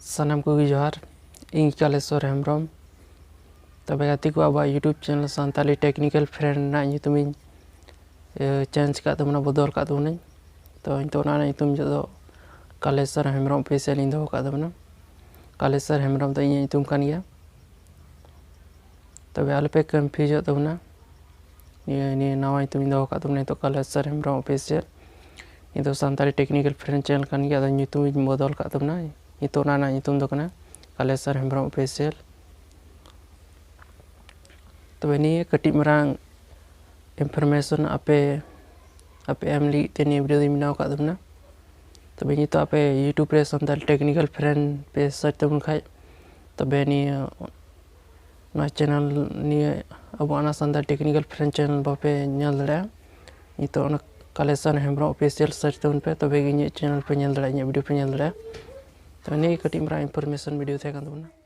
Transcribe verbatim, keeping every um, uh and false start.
ᱥᱟᱱᱟᱢ ᱠᱚᱜᱮ ᱡᱚᱦᱟᱨ᱾ ᱤᱧ ᱠᱟᱞᱮᱥᱣᱚᱨ ᱦᱮᱢᱵᱨᱚᱢ᱾ ᱛᱚᱵᱮ ᱜᱟᱛᱮ ᱠᱚ, ᱟᱵᱚᱣᱟᱜ YouTube channel Santali Technical Friend ᱨᱮᱱᱟᱜ ᱧᱩᱛᱩᱢᱤᱧ ᱮ, change ᱠᱟᱜ ᱛᱟᱵᱚᱱᱟ, ᱵᱚᱫᱚᱞ ᱠᱟᱜ ᱛᱟᱵᱚᱱᱟᱹᱧ᱾ ᱛᱚ ᱱᱤᱛᱚᱜ ᱚᱱᱟ ᱨᱮᱱᱟᱜ ᱧᱩᱛᱩᱢ ᱱᱤᱛᱚᱜ ᱫᱚ ᱠᱟᱞᱮᱥᱚᱨ ᱦᱮᱢᱵᱨᱚᱢ Official ᱤᱧ ᱫᱚᱦᱚ ᱠᱟᱜ ᱛᱟᱵᱚᱱᱟ᱾ ᱠᱟᱞᱮᱥᱚᱨ ᱦᱮᱢᱵᱨᱚᱢ ᱫᱚ ᱤᱧᱟᱹᱜ ᱧᱩᱛᱩᱢ ᱠᱟᱱ ᱜᱮᱭᱟ᱾ ᱛᱚᱵᱮ ᱟᱞᱚᱯᱮ confuseᱚᱜ ᱛᱟᱵᱚᱱᱟ᱾ ᱱᱤᱭᱟᱹ, ᱱᱤᱭᱟᱹ ᱱᱟᱣᱟ ᱧᱩᱛᱩᱢ ᱤᱧ ᱫᱚᱦᱚ ᱠᱟᱜ ᱛᱟᱵᱚᱱᱟ ᱱᱤᱛᱚᱜ, ᱠᱟᱞᱮᱥᱚᱨ ᱦᱮᱢᱵᱨᱚᱢ Official᱾ ᱱᱤᱛᱚᱜ ᱥᱟᱱᱛᱟᱲᱤ Technical Friend channel ᱠᱟᱱ ᱜᱮᱭᱟ, ᱟᱫᱚ ᱧᱩᱛᱩᱢ ᱤᱧ ᱵᱚᱫᱚᱞ ᱠᱟᱜ ᱛᱟᱵᱚᱱᱟ᱾ ᱱᱤᱛᱚᱜ ᱚᱱᱟ ᱨᱮᱱᱟᱜ ᱧᱩᱛᱩᱢ ᱫᱚ ᱠᱟᱱᱟ ᱠᱟᱞᱮᱥᱚᱨ ᱦᱮᱢᱵᱨᱚᱢ Official᱾ ᱛᱚᱵᱮ ᱱᱤᱭᱟᱹ ᱠᱟᱹᱴᱤᱡ ᱢᱟᱨᱟᱝ information ᱟᱯᱮ, ᱟᱯᱮ ᱮᱢ ᱞᱟᱹᱜᱤᱫ ᱛᱮ ᱱᱤᱭᱟᱹ video ᱫᱚᱧ ᱵᱮᱱᱟᱣ ᱟᱠᱟᱫ ᱛᱟᱵᱚᱱᱟ᱾ ᱛᱚᱵᱮ ᱱᱤᱛᱚᱜ ᱟᱯᱮ YouTube ᱨᱮ ᱥᱟᱱᱛᱟᱲᱤ Technical Friend ᱯᱮ search ᱛᱟᱵᱚᱱ ᱠᱷᱟᱡ, ᱛᱚᱵᱮ ᱱᱤᱭᱟᱹ, ᱱᱚᱣᱟ channel, ᱱᱤᱭᱟᱹ ᱟᱵᱚ ᱚᱱᱟ ᱥᱟᱱᱛᱟᱲᱤ Technical Friend channel ᱵᱟᱯᱮ ᱧᱮᱞ ᱫᱟᱲᱮᱭᱟᱜᱼᱟ᱾ ᱱᱤᱛᱚᱜ ᱚᱱᱟ ᱠᱟᱞᱮᱥᱚᱨ ᱦᱮᱢᱵᱨᱚᱢ Official search ᱛᱟᱵᱚᱱ ᱯᱮ, ᱛᱚᱵᱮ ᱜᱮ ᱤᱧᱟᱹᱜ channel ᱯᱮ ᱧᱮᱞ ᱫᱟᱲᱮᱭᱟᱜᱼᱟ, ᱤᱧᱟᱹᱜ video ᱯᱮ ᱧᱮᱞ ᱫᱟᱲᱮᱭᱟᱜᱼᱟ᱾ ᱛᱚ ᱱᱤᱭᱟᱹ ᱠᱟᱹᱴᱤᱡ ᱢᱟᱨᱟᱝ information video ᱛᱟᱦᱮᱸ ᱠᱟᱱ ᱛᱟᱵᱚᱱᱟ᱾